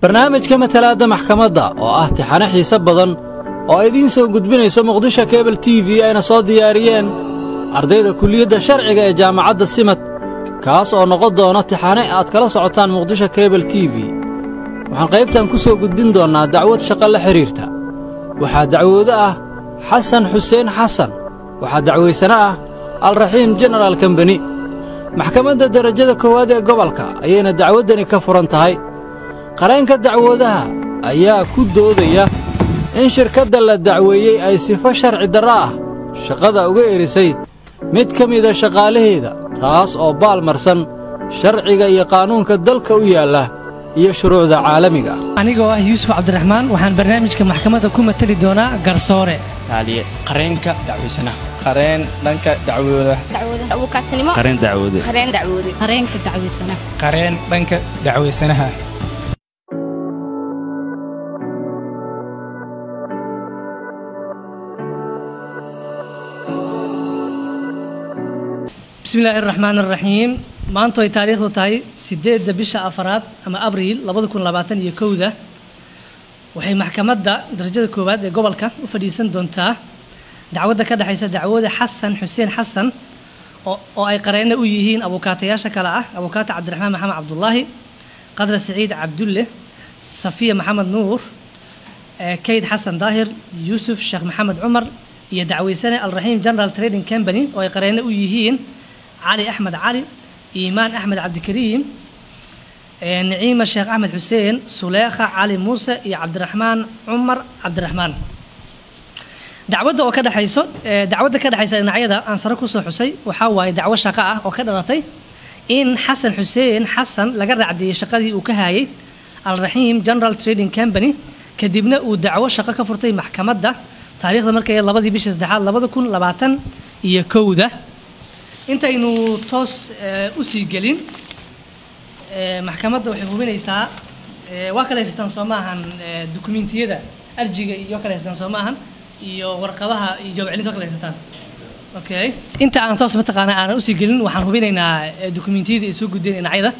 Barnaamijka matalaadda maxkamadda oo ah tixane xiise badan oo ay idiin soo gudbinayso Muqdisho Cable TV, ayna soo diyaariyeen ardayda kulliyadda sharciga ee jaamacadda Simad, kaas oo noqon doona tixane aad kala socotaan Muqdisho Cable TV. Waxaan qaybtan ku soo gudbin doonnaa dacwad shaqo la xidhiirta. Waxaa dacwoodo ah Xasan Xuseen Xasan, waxaa dacwaysane ah Alraxiim General Company. Maxkamadda darajada koowaad ee gobolka ayayna dacwaddani ka furan tahay. Qareenka dacwoodaha ayaa ku doodaya in shirkadda la dacweeyey ay sifo sharci darro ah shaqada uga erisay mid ka mida shaqaalaheeda, taas oo baal marsan sharciga iyo qaanuunka dalka u yaalla iyo shuruucda caalamiga ah. Anigoo ah Yuusuf Cabdiraxmaan, waxaan barnaamijka maxkamadda ku matali doonaa garsoore. Kaaliye, qareenka dacwaysanaha. Qareen dhanka dacwooda. Abuukaatinimo. Qareen dacwoode. Qareen dacwoode. Qareenka dacwaysanaha. Qareen dhanka dacwaysanaha. Bismi illaahi araxmaan araxiim. Maantu ay taariikhdu tahay 8-da bisha afaraad ama Abriil 2021-da, waxay maxkamadda darajada koowaad ee gobolka u fadhiisan doontaa dacwadda ka dhexaysa dacwada Xasan Xuseen Xasan oo ay qareenno u yihiin abukaatayaasha kale ah abukaata Cabdiraxmaan Maxamed Cabdulaahi, Qadra Siciid Cabdulle, Safiya Maxamed Nuur, Kayd Xasan Daahir, Yuusuf Sheekh Maxamed Cumar, iyo dacweysane Alraxiim General Trading Company oo ay qareenno u yihiin Cali Axmed Cali, Iimaan Axmed Cabdikariim, Niciima Sheekh Axmed Xuseen, Suleekha Cali Muuse iyo Cabdiraxmaan Cumar Cabdiraxmaan. Dacwadda oo ka dhexayso dacwadda ka dhexaysa dhinacyada aan sare kusoo xusay waxaa waaye dacwo shaqo ah oo ka dhalatay in Xasan Xuseen Xasan laga raacdiyey shaqadii uu ka hayay Alraxiim General Trading Company, kadibna uu dacwo shaqo ka furtay maxkamadda taariikhda markay 2-dii bishii saddexaad 2021-da. Intaynu toos usii gelin, maxkamadda waxay hubinaysaa waa kala haysataan soo maahan dukumentiyada arjiga iyo kala haysataan soo maahan, iyo warqadaha iyo jawaab celinta waa kala haysataan? Okay, inta aan toos mataqaanaa aanan usii gelin, waxaan hubinaynaa dukumentiyada ay soo gudbeen dhinacyada,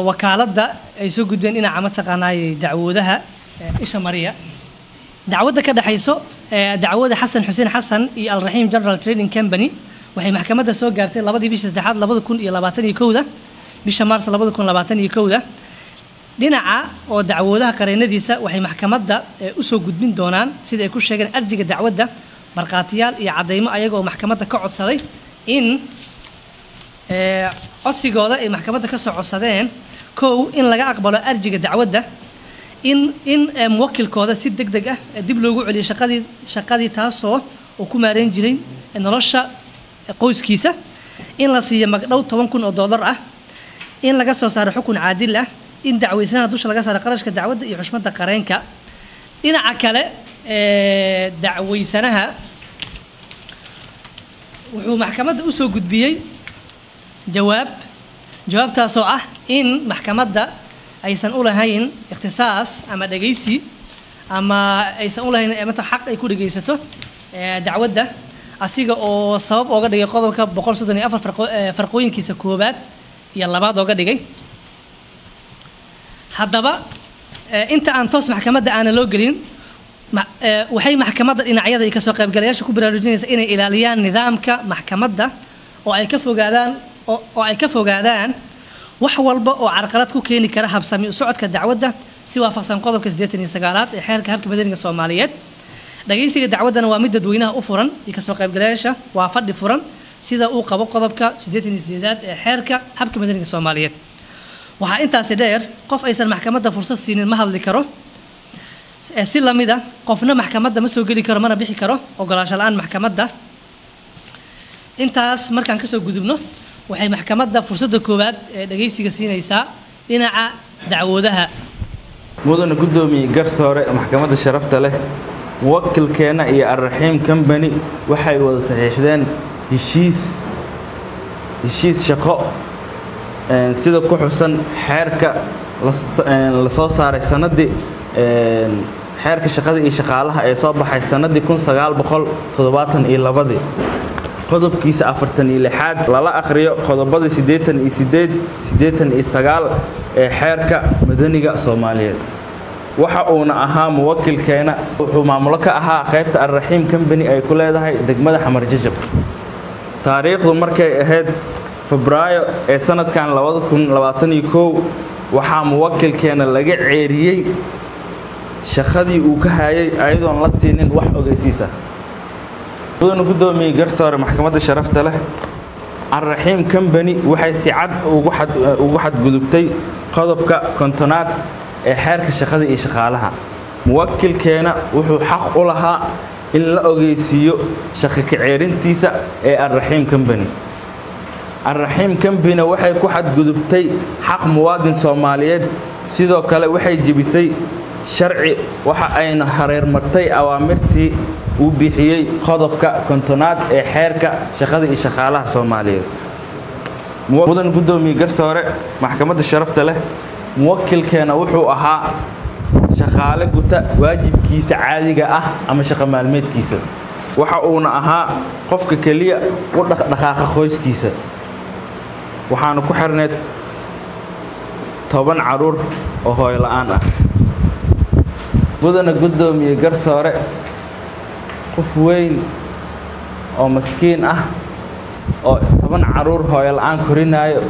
wakaaladda ay soo gudbeen dhinaca mataqaanaa dacwoodaha. Isha mariya. Dacwadda ka dhexayso dacwada Xasan Xuseen Xasan iyo Alraxiim General Trading Company waxay maxkamadda soo gaartay 2-dii bishii saddexaad 2021-da, bisha Maars 2021-da. Dhinaca oo dacwoodaha qareenadiisa waxay maxkamadda usoo gudbin doonaan, sida ay ku sheegeen arjiga dacwadda, markhaatiyaal iyo caddaymo, ayaga oo maxkamadda ka codsaday in codsigooda ay maxkamadda ka soo codsadeen: kow, in laga aqbalo arjiga dacwadda; in muwakilkooda si deg deg ah dib loogu celiyo shaqadii taasoo uu ku maareyn jiray nolosha qoyskiisa; in la siiyo magdhow $10,000 ah; in laga soo saaro xukun caadil ah; in dacweysnaha dusha laga saaro qarashka dacwadda iyo xushmadda qareenka. Dhinaca kale, dacweysanaha wuxuu maxkamadda usoo gudbiyey jawaab, jawaabtaasoo ah in maxkamadda aysan u lahayn ikhtisaas ama dhegaysi ama aysan u lahayn mata xaq ay ku dhegaysato dacwadda, asiga oo sabab ooga dhigay qodobka 134 farqooyinkiisa koowaad iyo labaad ooga dhigay. Haddaba, inta aan toos maxkamadda aana loo gelin, waxay maxkamadda dhinacyada iyo kasoo qaybgalayaasha ku baraarujinaysa inay ilaaliyaan nidaamka maxkamadda oo ay ka fogaadaan wax walba oo carqalad ku keeni kara habsami u socodka dacwadda, si waafaqsan qodobka 89-aad ee xeerka habka madaniga Soomaaliyeed. Dhagaysiga dacwaddana waa mid dadweynaha u furan iyo kasoo qaybgalayaasha, waa fadhi furan, sida uu qabo qodobka 88-aad ee xeerka habka madaniga Soomaaliyeed. Waxaa intaasi dheer, qof aysan maxkamadda fursad siinin ma hadli karo. Si lamid ah, qofna maxkamadda ma soo geli karo mana bixi karo ogolaansho la-aan maxkamadda. Intaas markaan kasoo gudubno, waxay maxkamadda fursadda koowaad ee dhagaysiga siinaysaa dhinaca dacwoodaha. Mudana guddoomiye, garsoore maxkamadda sharafta leh, muwakilkeenna iyo Alraxiim Company waxay wada saxiixdeen heshiis shaqo sida ku xusan xeerka la soo saaray sanadii xeerka shaqada iyo shaqaalaha ee soo baxay sanadii 1972-dii. Qodobkiisa 46aad lala akhriyo qodobada 88, 89 ee Xeerka Madaniga Soomaaliyeed. Waxa uuna ahaa muwakilkeena wuxuu maamulo ka ahaa qaybta Alraxiim Company ay ku leedahay degmada Xamar Jajab. Taariikhdu markay ahayd Febraayo ee sanadkan 2021, waxaa muwakilkeena laga ceeriyey shaqadii uu ka hayay ayadoon la siinin wax ogeysiisa. Mudane Gudoomiye, Garsoore, maxkamadda sharafta leh, Alraxiim Company waxay si cad ugu xadgudubtay qodobka 50aad ee Xeerka Shaqada iyo Shaqaalaha. Muwakilkeena wuxuu xaq u lahaa in la ogeysiiyo shaqo ka ceerintiisa ee Alraxiim Company. Alraxiim Company waxay ku xadgudubtay xaq muwaadin Soomaaliyeed. Sidoo kale waxay jebisay sharci, waxa ayna hareermartay awaamirtii uu bixiyey qodobka 50aad ee Xeerka Shaqada iyo Shaqaalaha Soomaaliyeed. Mudan Gudoomiye, Garsoore, maxkamadda sharafta leh, muwakilkeena wuxuu ahaa shaqaale guta waajibkiisa caadiga ah ama shaqo maalmeedkiisa. Waxa uuna ahaa qofka keliya u dhaqdhaqaaqa qoyskiisa, waxaana ku xirneyd 10 caruur oo hooyo la'aan ah. Mudana Gudoomiye, Garsoore, qof weyn oo maskiin ah oo 10 caruur hooyo la'aan korinaayo,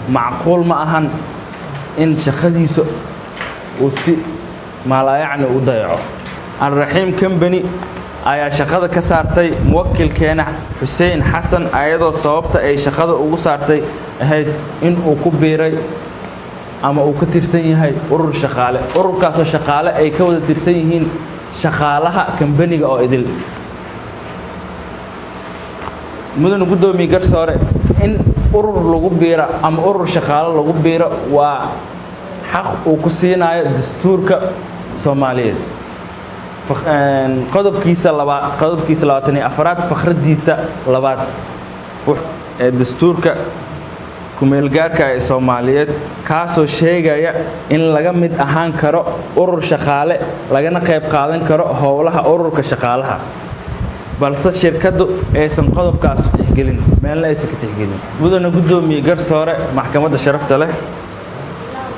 macquul ma ahan in shaqadiisa uu si maalaayacni u dayaco. Alraxiim Company ayaa shaqada ka saartay muwakilkeena Xuseen Xasan, ayadoo sababta ay shaqada ugu saartay ahayd in uu ku biiray ama uu ka tirsan yahay urur shaqaale, ururkaasoo shaqaale ay ka wada tirsan yihiin shaqaalaha kambaniga oo idil. Mudane Gudoomiye, Garsoore, in urur lagu biiro ama urur shaqaale lagu biiro waa xaq uu ku siinayo dastuurka Soomaaliyeed qodobkiisa laba, qodobkiisa 24aad, faqradiisa labaad ee dastuurka kumeelgaarka ee Soomaaliyeed, kaasoo sheegaya in laga mid ahaan karo urur shaqaale, lagana qayb qaadan karo howlaha ururka shaqaalaha, balse shirkaddu aysan qodobkaas u tixgelin, meelna aysan ka tixgelin. Mudane Gudoomiye, Garsoore, maxkamadda sharafta leh,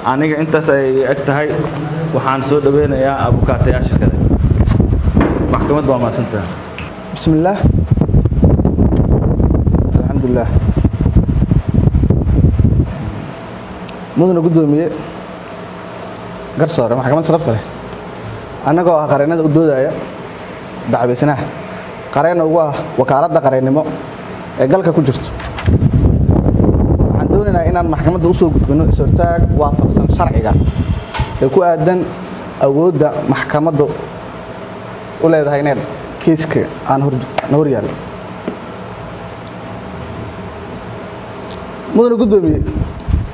aniga intaas ay eg tahay. Waxaan soo dhaweynayaa abukaatayaasha kale. Maxkamadda waa mahadsantahay. بسم الله، الحمد لله. Mudane Gudoomiye, Garsoore, maxkamad sharafta leh, annagoo ah qareennada u doodaya dacweysanaha, qareenna ugu ah wakaaladda qareennimo ee galka ku jirto, waxaan doonaynaa inaan maxkamadda usoo gudbino is-hortaag waafaqsan sharciga ee ku aadan awoodda maxkamaddu u leedahay inay kiiska aan hor yaallo. Mudane Gudoomiye,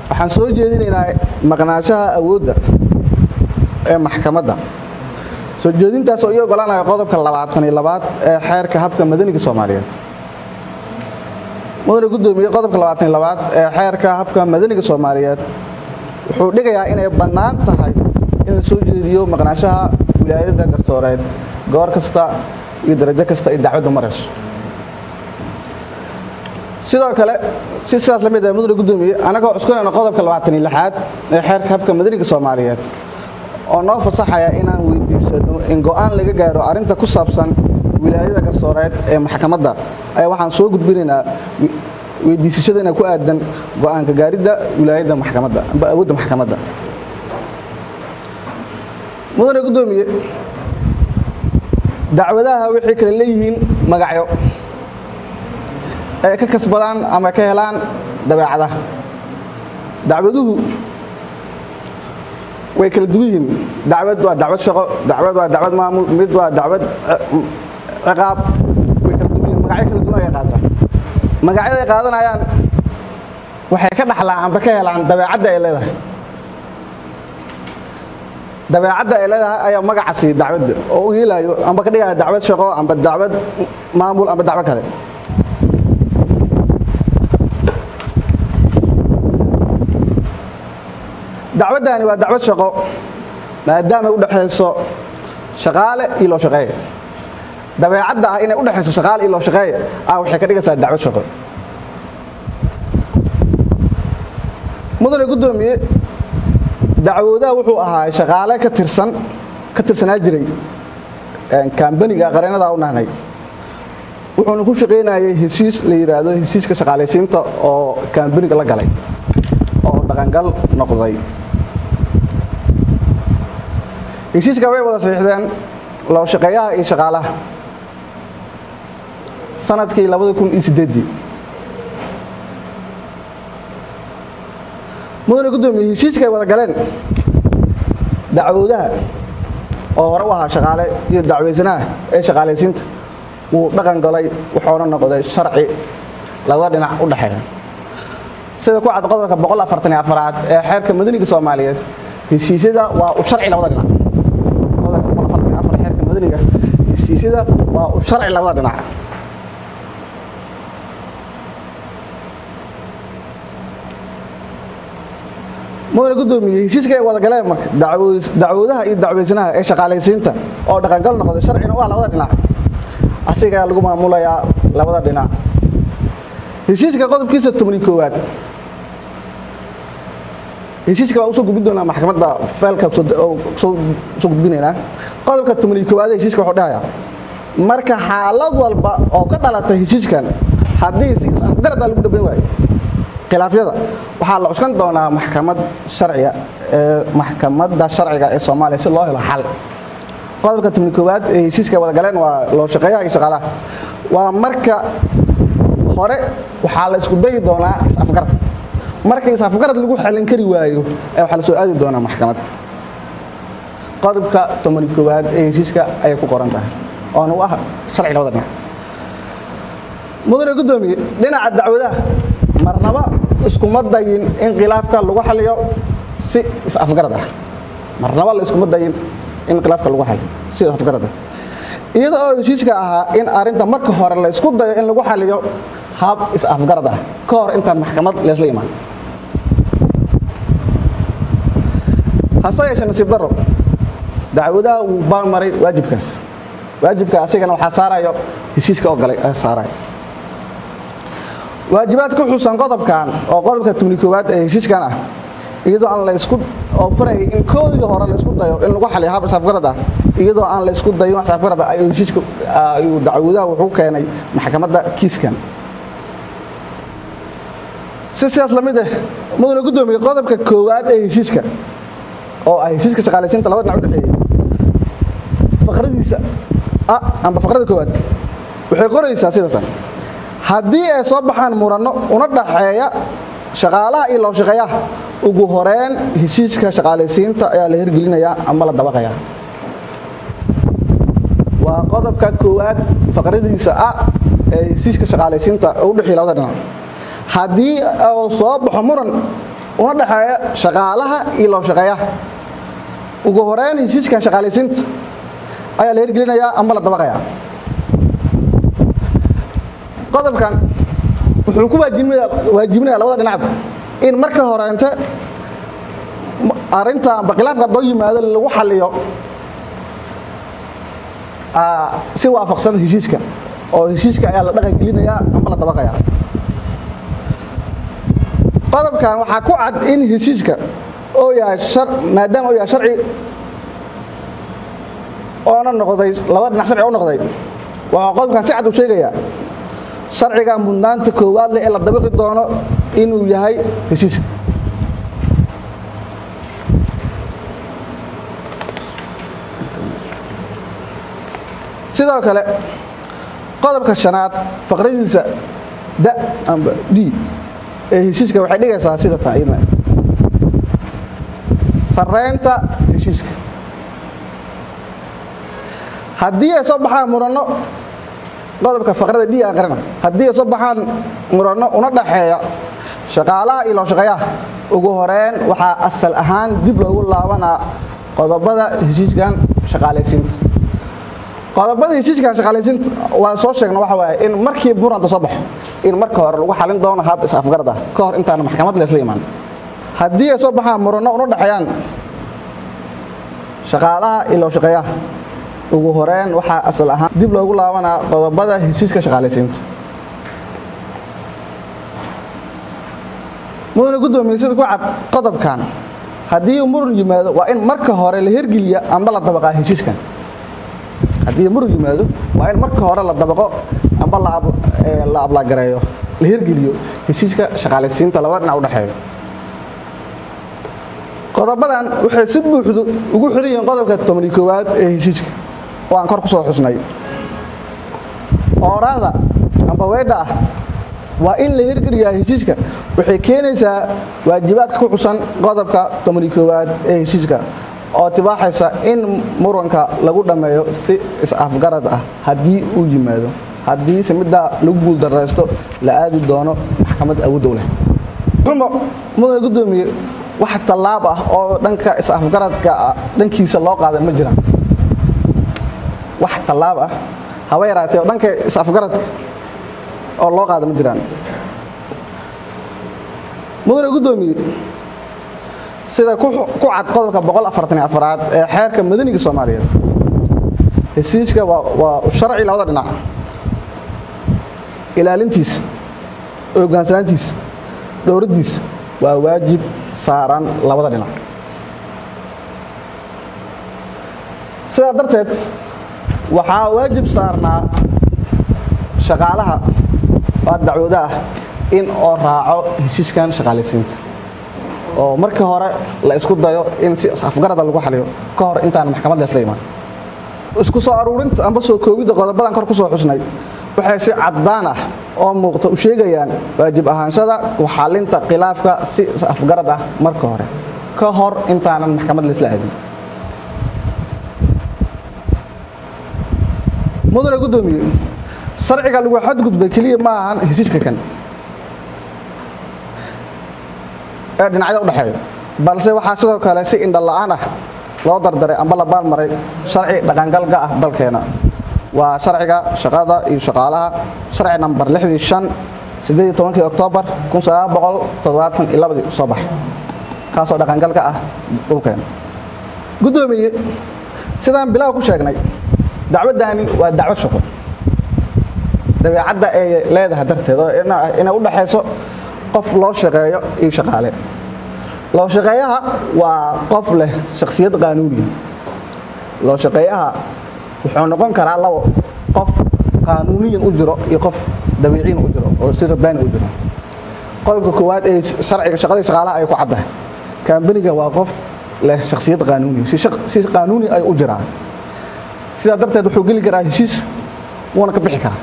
waxaan soo jeedinaynaa maqnaanshaha awoodda ee maxkamadda, soo jeedintaas oo ii ogolaanaya qodobka 22aad ee Xeerka Habka Madaniga Soomaaliyeed. Mudane Gudoomiye, qodobka 22aad ee Xeerka Habka Madaniga Soomaaliyeed wuxuu dhigayaa inay bannaan tahay in la soo jeediyo maqnaanshaha wilaayada garsooreed goor kasta iyo darajo kasta ay dacwaddu marayso. Sidoo kale, si sidaas la mid ah, Mudane Gudoomiye, anagoo cuskanayno qodobka 26aad ee Xeerka Habka Madaniga Soomaaliyeed oo noo fasaxaya inaan weydiisano in go'aan laga gaaro arrinta ku saabsan wilaayada garsooreed ee maxkamadda, ayaa waxaan soo gudbinaynaa weydiisashadana ku aadan go'aanka gaaridda wilaayadda maxkamadda amba awoodda maxkamadda. Mudane Gudoomiye, dacwadaha waxay kala leeyihiin magacyo ay ka kasbadaan ama ka helaan dabeecadaha. Dacwaduhu way kala duwan yihiin. Dacwad waa dacwad shaqo, dacwad waa dacwad maamul, mid waa dacwad ciqaab. Way kala duwan yihiin, magacyo kala duwan ayay qaataan. Magacyada ay qaadanayaan waxay ka dhaxlaan amba ka helaan dabeecadda ay leedahay. Dabeecadda ay leedahay ayaa magaca siiya dacwadda oo u yeelayo amba ka dhigaya dacwad shaqo amba dacwad maamul amba dacwo kale. Dacwaddani waa dacwad shaqo maadaama ay u dhexayso shaqaale iyo loo shaqeeya. Dabeecadda ah inay u dhaxayso shaqaale iyo loo shaqeeye waxay ka dhigaysaa dacwad shaqo. Mudane guddoomiye, dacwoodaha wuxuu ahaa shaqaale ka tirsanaa jiray kambaniga qareenada u nahnay, wuxuuna ku shaqaynayay heshiis la yidhaahdo heshiiska shaqaalaysiinta oo kambaniga la galay oo dhaqangal noqday. Heshiiska way wada saxiixdeen loo shaqeeyaha iyo shaqaalaha sanadkii 2008. Mudane guddoomiye, heshiiska ay wada galeen dacwoodaha oo hore u ahaa shaqaale iyo dacweysanaha ee shaqaalaysiinta wuu dhaqan galay, wuxuuna noqday sharci labada dhinac u dhexeeya. Sida ku cad qodobka 144aad ee xeerka madaniga Soomaaliyeed, heshiisyada waa u sharci labada dhinac. Qodobka 144 xeerka madaniga, heshiisyada waa u sharci labada dhinac. Mudane guddoomiye, heshiiska ay wada galeen marka dacwoodaha iyo dacweysanaha ee shaqaalaysiinta oo dhaqangal noqday sharcina u ah labada dhinac, asigaa lagu maamulayaa labada dhinac. Heshiiska qodobkiisa 11aad, heshiiska waa usoo gudbin doonaa maxkamadda, feelka soo gudbinaynaa. Qodobka 11aad ee heshiiska wuxuu dhahayaa: marka xaalad walba oo ka dhalata heshiiskan haddii si is-afgarada lagu dhabayn waayo khilaafyada, waxaa la cuskan doonaa maxkamad sharciga ee maxkamadda sharciga ee Soomaaliya si loo helo xal. Qodobka 11aad ee heshiiska wada galeen waa loo shaqeeyaha iyo shaqaalaha waa marka hore waxaa la isku dayi doonaa is-afgarad, marka is-afgarad lagu xalin kari waayo ee waxaa la soo aadi doonaa maxkamad. Qodobka 11aad ee heshiiska ayay ku qoran tahay oona u ah sharci labada dhinac. Mudane guddoomiye, dhinaca dacwadaha marnaba iskuma dayin in khilaafka lagu xaliyo si is-afgarad ah. Marnaba la iskuma dayin in khilaafka lagu xaliyo si is-afgarad ah, iyada oo heshiiska ahaa in arrinta marka hore la isku dayo in lagu xaliyo hab is-afgarad ah ka hor intaan maxkamad leesla imaan. Hase yeeshee, nasiib darro, dacwadaha wuu baalmaray waajibkaas. Waajibka asigana waxaa saarayo heshiiska oo galay ayaa saarayo waajibaad ku xusan qodobkan oo qodobka 11aad ee heshiiskan ah, iyadoo aan la isku oo farayay in koodii hore la isku dayo in lagu xaliyo hab is-afgarad ah. Iyadoo aan la isku dayin wax is-afgarad ah ayuu heshiiska ayuu dacwadaha wuxuu keenay maxkamadda kiiskan. Si sidaas la mid ah, mudane guddoomiye, qodobka koowaad ee heshiiska oo ah heshiiska shaqaalaysiinta labada dhinac u dhexeeyey, faqradiisa a amba faqrada koowaad waxay qoraysaa sida tan: haddii ay soo baxaan muranno una dhaxeeya shaqaalaha iyo loo shaqeeyaha, ugu horeen heshiiska shaqaalaysiinta ayaa la hirgelinayaa ama la dabaqayaa. Waa qodobka koowaad faqradiisa a ee heshiiska shaqaalaysiinta u dhexeeya labada dhinac. Haddii uu soo baxo muran una dhexeeya shaqaalaha iyo loo shaqeeyaha, ugu horeyn heshiiskan shaqaalaysiinta ayaa la hirgelinayaa ama la dabaqayaa. Qodobkan wuxuu ku waajibinaya labada dhinacba in marka horeente arrinta amba khilaafka haddoo yimaado lagu xaliyo si waafaqsan heshiiska, oo heshiiska ayaa la dhaqan gelinayaa ama la dabaqayaa. Qodobkan waxaa ku cad in heshiiska oo yahay maadaama uu yahay sharci oona noqday labada dhinac sharci oo noqday, waxaa qodobkan si cad uu sheegayaa sharciga mudnaanta koowaad leh ee la dabaqi doono inuu yahay heshiiska. Sidoo kale, qodobka shanaad faqradiisa da amba d ee heshiiska waxay dhigaysaa sida tan iyadna: sarreynta heshiiska. Haddii ay soo baxaan muranno, qodobka faqrada d aan qarina, haddii ay soo baxaan muranno una dhaxeeya shaqaalaha iyo loo shaqeeyaha, ugu horeyn waxaa asal ahaan dib loogu laabanaa qodobada heshiiskan shaqaalaysiinta. Qodobada heshiiskan shaqaalaysiinta waan soo sheegna, waxa waaye in markii muranta soo baxo in marka hore lagu xalin doono hab is-afgarad ah ka hor intaan maxkamad leesla imaan. Haddii ay soo baxaan muranno una dhexeeyaan shaqaalaha iyo loo shaqeeyaha, Ugu horeen waxaa asal ahaan dib loogu laabanaa qodobada heshiiska shaqaalaysiinta. Mudane guddoomiye, sida ku cad qodobkan, haddii muran yimaado waa in marka hore la hirgeliya amba la dabaqaa heshiiskan. Haddii muran yimaado waa in marka hore la dabaqo amba la ablaagareeyo, la hirgeliyo heshiiska shaqaalaysiinta labada dhinac u dhexeeyo. Qodobadan waxay si buuxda ugu xiran yihiin qodobka 11aad ee heshiiska oo aan kor ku soo xusnay. Ooraahda amba weedha ah waa in la hirgeliyaa heshiiska waxay keenaysaa waajibaadka ku xusan qodobka 11aad ee heshiiska oo tibaaxaysa in muranka lagu dhammeeyo si is-afgarad ah haddii uu yimaado, haddiise middaa lagu guuldarraysto la aadi doono maxkamad awood u leh. Mudane guddoomiye, wax tallaab ah oo dhanka is-afgaradka dhankiisa loo qaaday ma jiraan. Wax tallaab ah haba yaraatee oo dhanka is-afgaradka oo loo qaada ma jiraan. Mudane guddoomiye, sida ku cad qodobka 144aad ee xeerka madaniga Soomaaliyeed, heshiiska waa sharci labada dhinac, ilaalintiisa, hogaansanaantiisa, dhowradiisa waa waajib saaran labada dhinac. Sidaa darteed waxaa waajib saarnaa shaqaalaha oo dacwada ah in oo raaco heshiiskan shaqaalaysiinta oo markii hore la isku dayo in si afgarada lagu xaliyo ka hor intaan maxkamadda isla iman. Isku soo aruurinta amba soo koobidda qodobadan kor ku soo xusnay waxay si caddaan ah oo muuqata u sheegayaan waajib ahaanshada ku xalinta khilaafka si afgarad ah marka hore ka hor intaanan maxkamad la isla aadin. Mudane guddoomiye, sharciga lagu xadgudbay keliya ma ahan heshiiska kan ee dhinacyada u dhexeeya, balse waxaa sidoo kale si indho la'aan ah loo dardaray amba la baalmaray sharci dhaqangalka ah dalkeena. Waa sharciga shaqada iyo shaqaalaha, sharci nambar 65 18 Oktoobar 1972 soo baxay, kaasoo dhaqangalka ah dhulkeena. Guddoomiye, sidaan bilow ku sheegnay, dacwadani waa dacwad shaqo. Dabeecadda ay leedahay darteed oo inay u dhaxayso qof loo shaqeeyo iyo shaqaale. Loo shaqeeyaha waa qof leh shakhsiyad qaanuuni. Loo shaqeeyaha wuxuu noqon karaa labo qof qaanuuniyan u jiro iyo qof dabiiciyan u jiro oo si rabbaani u jiro. Qodobka koowaad ee sharciga shaqada shaqaalaha ay ku caddahay, kambaniga waa qof leh shakhsiyad qaanuuni, si qaanuuni ay u jiraan. Sidaa darteed wuxuu geli karaa heshiis wuuna ka bixi karaa.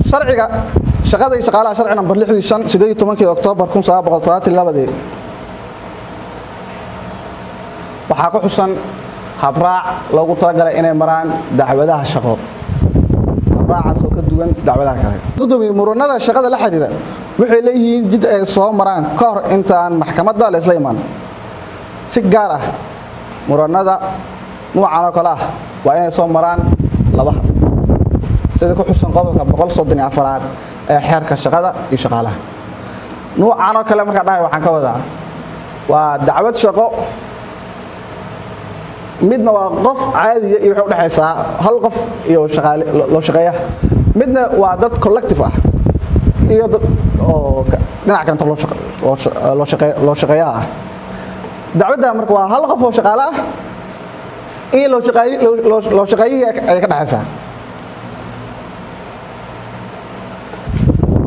Sharciga shaqada iyo shaqaalaha, sharci nambar 65 18 Oktoobar 1972 waxaa ku xusan habraac loogu talagalay inay maraan dacwadaha shaqo, habraacaas oo ka duwan dacwadaha kale. Guddoomiye, muranada shaqada la xiriira waxay leeyihiin jid ay soo maraan ka hor intaan maxkamadda la isla iman. Si gaar ah muranada noocan oo kale ah waa inay soo maraan laba hab, sida ku xusan qodobka 134aad ee xeerka shaqada iyo shaqaalaha. Noocan oo kale markaa dhahay waxaan ka wadaa waa dacwad shaqo, midna waa qof caadiya iyo waxay u dhaxaysaa hal qof iyo shaqaale loo shaqeeyaha, midna waa dad collective ah iyo dad oo dhinac kalenta loo shaqeeyaha ah. Dacwadda marka waa hal qof oo shaqaale ah iyo loo shaqeeyihii ayay ka dhaxaysaa.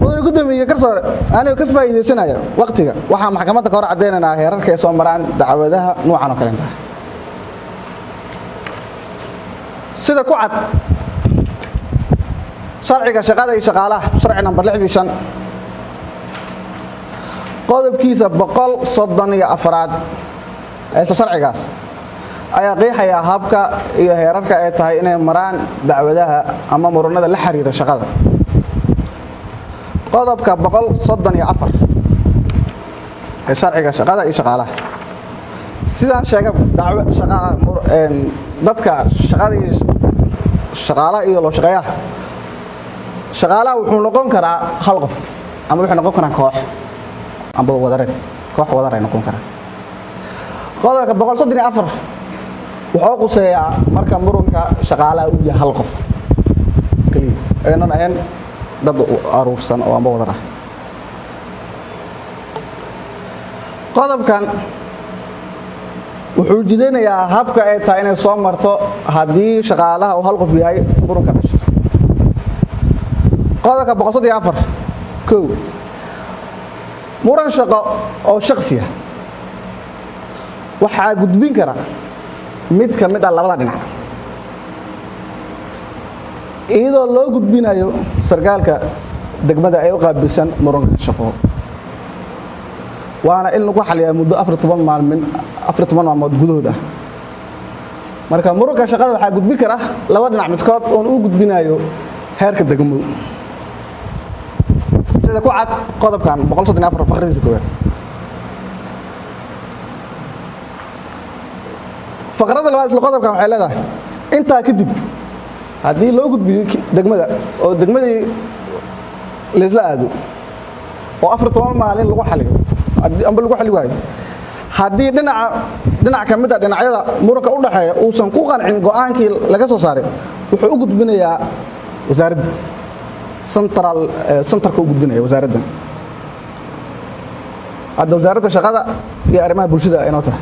Mudane guddoomiye garsoore, anigoo ka faa'iidaysanaya waqtiga, waxaan maxkamadda ka hor caddeynaynaa heerarka ay soo maraan dacwadaha noocan oo kaleenta. Sida ku cad sharciga shaqada iyo shaqaalaha, sharci nambar 65 qodobkiisa 134aad ee sharcigaas ayaa qeexaya habka iyo heerarka ay tahay inay maraan dacwadaha ama muranada la xiriira shaqada. Qodobka 134 ee sharciga shaqada iyo shaqaalaha, sidaan sheegay, dacwo shaqa dadka shaqada iyo shaqaalaha iyo loo shaqeeyaha, shaqaalaha wuxuu noqon karaa hal qof ama wuxuu noqon karaa koox amba wadareed, koox wadar ay noqon karaan. Qodobka 134 wuxuu quseeyaa marka muranka shaqaalaha uu yahay hal qof kaliya, aynan ahayn dad aruursan oo amba wadar ah. Qodobkan wuxuu jidaynayaa habka ay tahay inay soo marto haddii shaqaalaha uu hal qof yahay muranka dhashto. Qodobka 134: 1, muran shaqo oo shakhsi ah waxaa gudbin kara mid ka mid ah labada dhinac, iyadoo loo gudbinayo sarkaalka degmada ee u qaabilsan muranka shaqo, waana in lagu xaliyaa muddo 14 maalmin, 14 maalmood gudahood ah. Marka muranka shaqada waxaa gudbin kara laba dhinac midkood oon u gudbinayo heerka degmo, sida ku cad qodobkan 134 faqradiisa koowaad. Faqrada labaad isla qodobkan waxay leedahay: intaa kadib, haddii loo gudbiyo degmada oo degmadii laysla aado oo 14 maalin lagu xaliyo amba lagu xali waayo, haddii dhinaca dhinac ka mid a dhinacyada muranka u dhaxeeya uusan ku qancin go'aankii laga soo saaray, wuxuu u gudbinayaa wasaaradda central, centerka u gudbinaya wasaaraddan. Hadda Wasaaradda Shaqada iyo Arrimaha Bulshada inoo tahay.